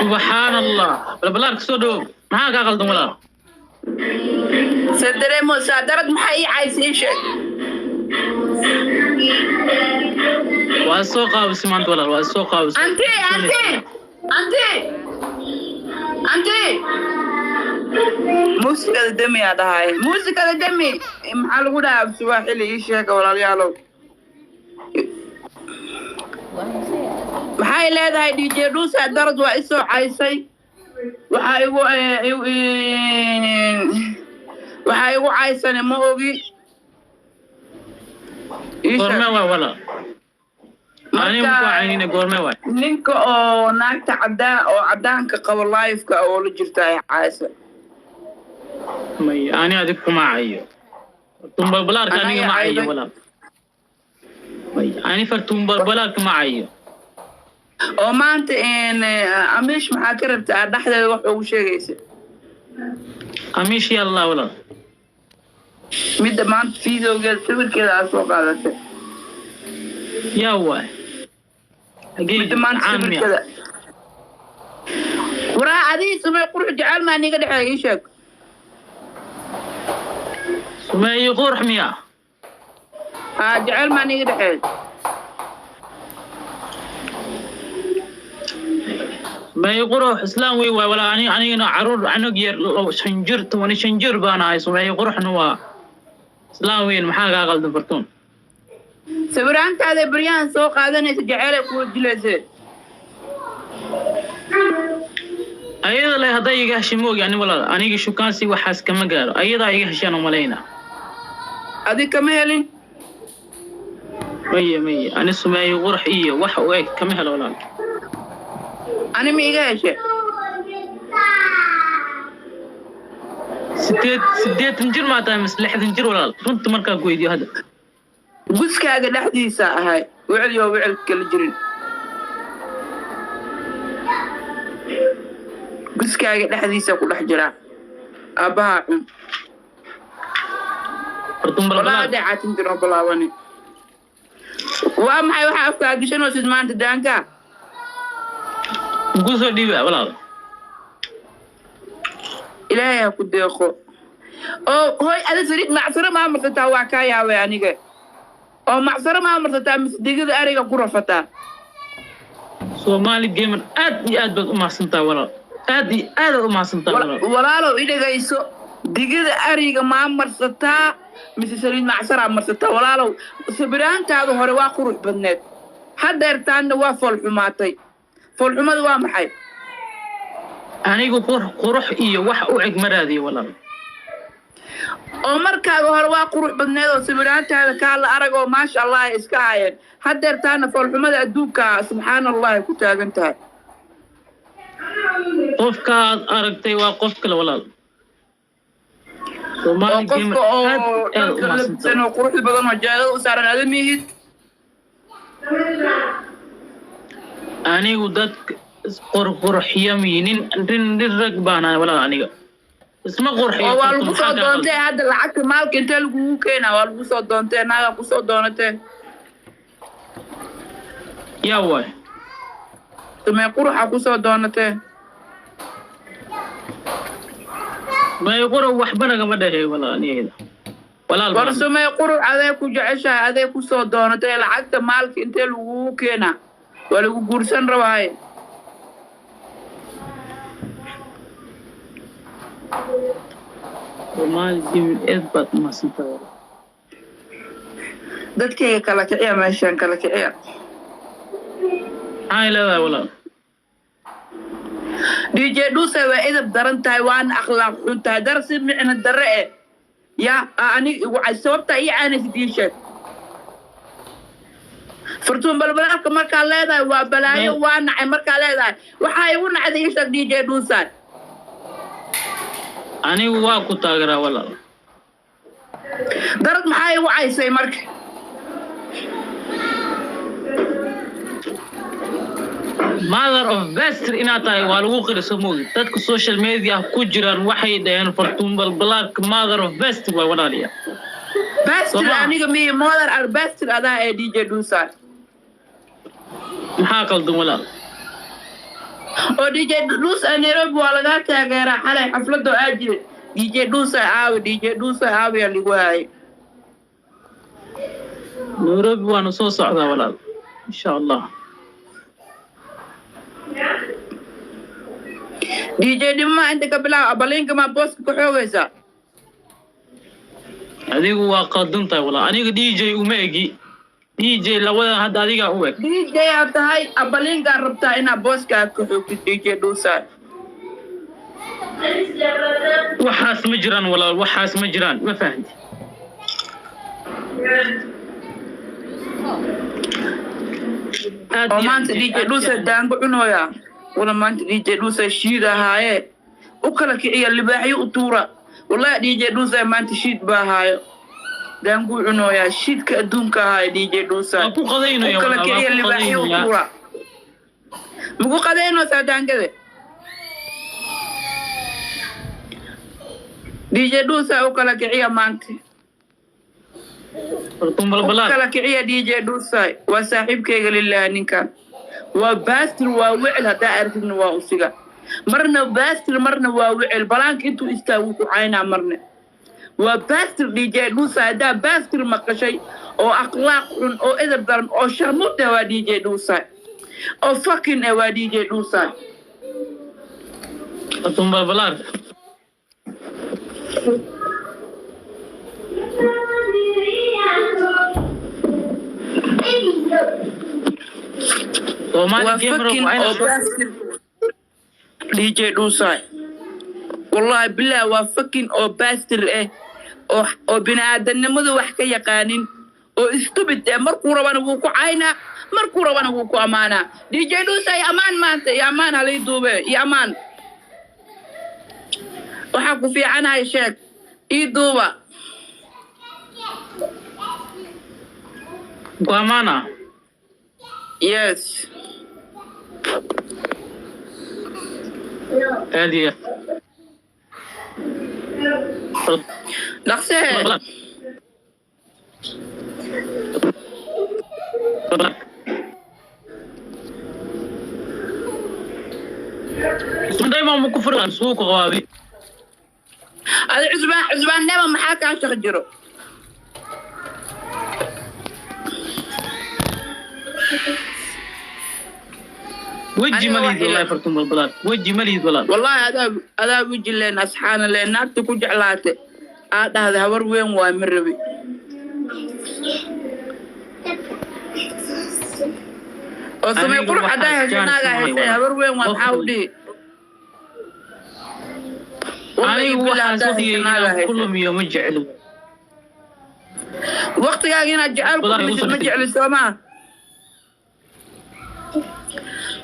Subxaan Allah, balbalaarka soo dhowow. Maxaa kaa qaldan, walaal? Se dareemoosaa? Darad maxaa ii caysa? Ii sheeg. Waa soo qaabisay maanta, walaal, waa soo qaabisay. Anti, anti, anti, anti, muusikada demi aa dhahay, muusikada demi. Maxaa lagu dhahaa Suwaaxili? Ii sheega, walaalayaalow. Maxay leedahay DJ Dhuusa? Darad waa isoo caysay. Waxaa igu caysane ma ogi. Ii sheeg. Goorme waay, walaal? Aniga ku caynina, goorme waay? Ninka oo naagta cadaan oo cadaanka qabo live-ka oo la jirta ay caysa. May, ani adig kuma cayo, tumbalbalaarka. Anaa Aniga ma cayo. cayday. Walaal, may, ani fartumbalbalaarka ma cayo. Oo maanta Amiish maxaa ka rabtaa dhexdeeda wax ugu sheegaysa? Amiish yallah, walaal. Midda maanta videogeeda sawirkeeda aad soo qaadatay. Yaa waay? Hagee? Midda maanta caan miya? Sawirkeeda waraa adii Sumay Qurux jecel maa niga dhexeeya? Ii sheeg. Sumeeyo Qurux miya? Haa, jecel maa niga dhexeeya? Sumeeyo Qurux islaan wey waay, walaa. Ani anigana caruur anug yar 5 jir, 15 jir baan ahay. Sumeeyo Quruxna waa islaan weyn. Maxaa kaa qaldan, Fartuun? Sawiraantaada baryahan soo qaadanaysa jecelay kuwa dilayse. Ayada le hadday iga heshay moogi. Ani, walaal, aniga shukaansi waxaas kama gaaro. Ayadaa iga heshaan umalayna. Adig kama helin? Maye, maye, ani Sumeeyo Qurux iyo wax u eg kama helo, walaal. Ani ma iga heshe? 80 jir maa tahay mise 60 jir, walaal? Runta markaa ku weydiiyo hadda. Guskaaga dhexdiisa ahay, wicil yoo wicil kala jirin, guskaaga dhexdiisa ku dhex jiraa. Aabbaha cun. Fartuun walaa balbalaar. Dheecaatin jiro bilaabani. Waa maxay waxaa afkaa gashanaysid maanta daanka? Muku soo dhiiba, walaal? Ilaahay ha ku deeqo. Oo hoy, ada saliid macsaro maa marsataa? Waa kaa yaabay aniga. Oo macsaro maa marsataa mise digada ariga ku rafataa? Soomaali Gamer, aad iyo aad baad u mahadsantaha, walaal. Aad iyo aad aad u mahadsantaha, walaal. Walaalow, i dhegayso. Digada ariga maa marsataa mise saliid macsaraa marsataa? Walaalow, sawiraantaada hore waa qurux badneed, haddeertaanna waa foolxumaatay. Foolxumada waa maxay? Anigu qurux qurux iyo wax u eg ma raadiyo, walaal. Oo markaaga hore waa qurux badneed oo sawiraantaada kaa la arag oo maasha Allah ay iska haayeen. Haddeertaana foolxumada adduunka, subxaana Allah, ay ku taagan tahay. Qofkaad aragtay waa qof kale, walaal. Oo Soomaali Gamer, qofka oo aad iyo aad u dharka mahadsantaha. labisan oo quruxda badan oo jeegada u saaran ada mihid? Anigu dad qurqurxiya miyi, nin nin nin rag baan ahay, walaal. Aniga isma qurxiyo. Oo waa Fartuun, lagu soo maxaa kaa doontee qaldan? Hadda lacagta maalka intee lagugu keenaa? Waa lagu soo doontee, naagaa kusoo doonatee. Yaa waay? Tumee quruxa kusoo doonatee. May, qurux waxba nagama dhexeeyo, walaal. Anigayda walaal War baan. Sumee Qurux adee ku jeceshahay, adee kusoo doonatee. Lacagta maalka intee lagugu keenaa? Waa lagu guursan rabaaye. Soomaali Gamer, aad baad u mahadsantahay, walaal. Dadkayga kala kiciya, meeshaan kala kiciya. Maxay leedahay, walaal? DJ Dhuse waa edab daran tahay, waana akhlaaq xun tahay. Dar si micno darre eh ya aniga igu cay. Sababta ii caanaysid ii sheeg. Fartuun Balbalaalka markaa leedahay waa balaayo. Meel- Waa nacay markaa leedahay, waxaa igu nacday ii sheeg, DJ Dhuusa. Anigu waa ku taageeraa, walaal. Darad maxaa igu caysay marka? Mother of best inaad tahay waa lagu qiri, soo moogi. Dadka social media ku jiraan waxay dhaheen Fartuun Balbalaarka mother of best waay, walaaliya. Bastard. Soo maaha? Aniga miyi mother ar bastard adaa ee DJ Dhuusa. Maxaa qaldan walaal? Oo DJ Dhuusa Nairobi waa lagaa taageeraa. Xalay xafladoo aa jiray DJ Dhuusa aawi, DJ Dhuusa aawiyaa lagu haayay. Nairobi waanu soo socdaa walaal, insha Allah. DJ dhimaa inta ka bilaab abaliinka maa booska ka xoogaysaa. Adigu waa qaldan tahay walaal. Aniga DJ uma egi. DJ labadan hadda adigaa u eg. DJ aad tahay, abaliinkaa rabtaa inaad booska aad ka xoogtid, DJ Dhuusa. Waxaas ma jiraan walaal, waxaas ma jiraan, ma fahanti? Aad Oo iyo maanta aad DJ Dhuusa daango cunooyaa wala? Maanta DJ Dhuusa shiid ahaaye, u kala kiciya, libaaxyo u tuura. Wallahi DJ Dhuusa maanta shiid baa ahaayo, daanguu cunooyaa, shiidka adduunka ahaayo DJ Dhuusa. Waa ku qadaynaya u kala walaal, waa kiciya, ku libaaxyo u qadaynaya. tuura. Maku qadaynaysaa daangade? DJ Dhuusa u kala kiciya maanta. Fartuun U balbalaad. kala kiciya. DJ Dhuusa waa saaxiibkayga lilaah. Ninkan waa baastir, waa wecel. Haddaa aragtidna waa usiga, marna baastir marna waa wecel. Balaanka intuu istaagu ku caynaa, marna waa baastir. DJ Dhuusa haddaa baastir maqashay oo akhlaaq xun oo edeb daran oo sharmud ah, waa DJ Dhuusa oo fucking ah, waa DJ Dhuusa. Fartuun balbalaad. Soomaali Waa gamer fucking waa oo inaad baastir DJ Dhuusa, wallahi bilah, waa fucking oo baastir ah oo bini'aadanimadu wax ka yaqaanin oo stupid eh. Markuu rabana wuu ku caynaa, markuu rabana wuu ku ammaanaa. DJ Dhuusa iyo ammaan maanta, iyo ammaan halii duube, iyo ammaan. Waxaa ku fiicanahay sheeg, ii duuba. Ku ammaana. Yes. Aad iyo Dhaqsehe. Balbalaad. Cusmaan ma ku furan suuqa qaabi. Adi Cusbaan, Cusbaannima maxaa kaa shaq jiro? Weji Aniga malid wax wallahi. ila Fartuun balbalaad, weji malid walaal. Wallahi adaa weji leen, asxaana leen. Naagta ku jeclaate aa dhahday habar weyn waa ma rabi oo samay. Aniga Qurux haddaa waxaas hesho jaanis naagaa maahay heshay walaal. habar weyn waa Qof maxaa u dhihi? Wallahi Anigu billah waxaas haddaa hesho waqtigayga naagaa inaan ku heshay. lumiyo ma jeclo. Waqtigaaga inaad jecel ku Wallahi igu lumisid ma soo jecli soomaa?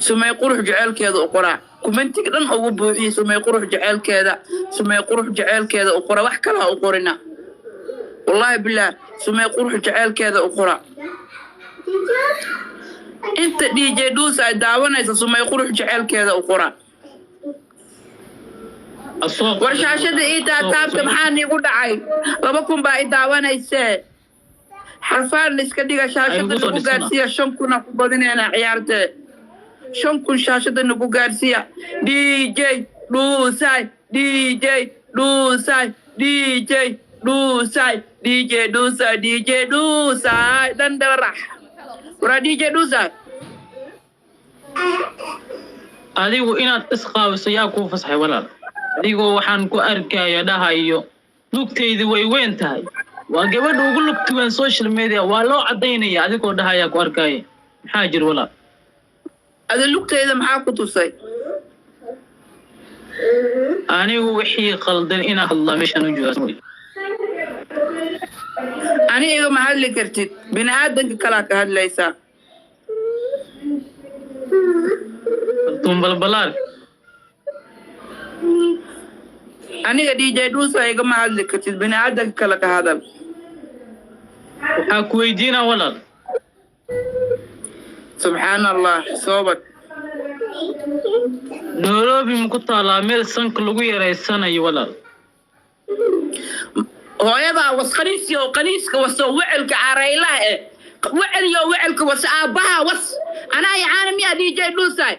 Sumay Qurux jeceelkeeda u qoraa, kumentiga dhan ugu buuxiye Sumay Qurux jeceelkeeda, Sumay Qurux jeceelkeeda u qora. Wax kale ha u qorina, wallahi bilah, Sumay Qurux jeceelkeeda u qora. Inta DJ Dhuus ay daawanaysa, Sumay Qurux jeceelkeeda u qora. Asoo War shaashada ii taataabta, maxaa niigu dhacay? 2000 baa i daawanaysee, xarfaan la iska dhiga. Shaashada Ay, igu soo nagu dhisana. gaarsiiya 5000 ku badinayna ciyaartee. 5000 shaashada nagu gaarsiiya. DJ Dhuusay, DJ Dhuusay, DJ Dhuusay, DJ Dhuusay, DJ Dhuusay dhandharax. Waraa DJ Dhuusay. Adigu inaad isqaabiso yaa kuu fasaxay walaal? Adigoo waxaan ku arkaya dhahayo lugtaydu way weyn tahay, waa gabadha ugu lugta weyn social media, waa loo cadaynaya adigoo dhahaya ku arkaya. Maxaa jir walaal? Adi lugtayda maxaa ku tusay? Anigu wixii qaldan inaan hadlaa meeshaan u joogaa. Ani igama hadli kartid, bini aadanka kalaa ka hadlaysaa. Fartuun balbalaar. Aniga DJ Dhuusa igama hadli kartid, bini aadanka kale ka hadal. Waxaa ku weydiinaa walaal. Subxaan Allah, soobad. Nairobi ma ku taalaa meel sanka lagu yareysanayo walaal? Hooyadaa was, qaniisiyo qaniiska waso, wecelka caraylaha eh, wecel iyo wecelka was, aabbaha was, anaa icaanaysa. Waryaa DJ Dhuusay.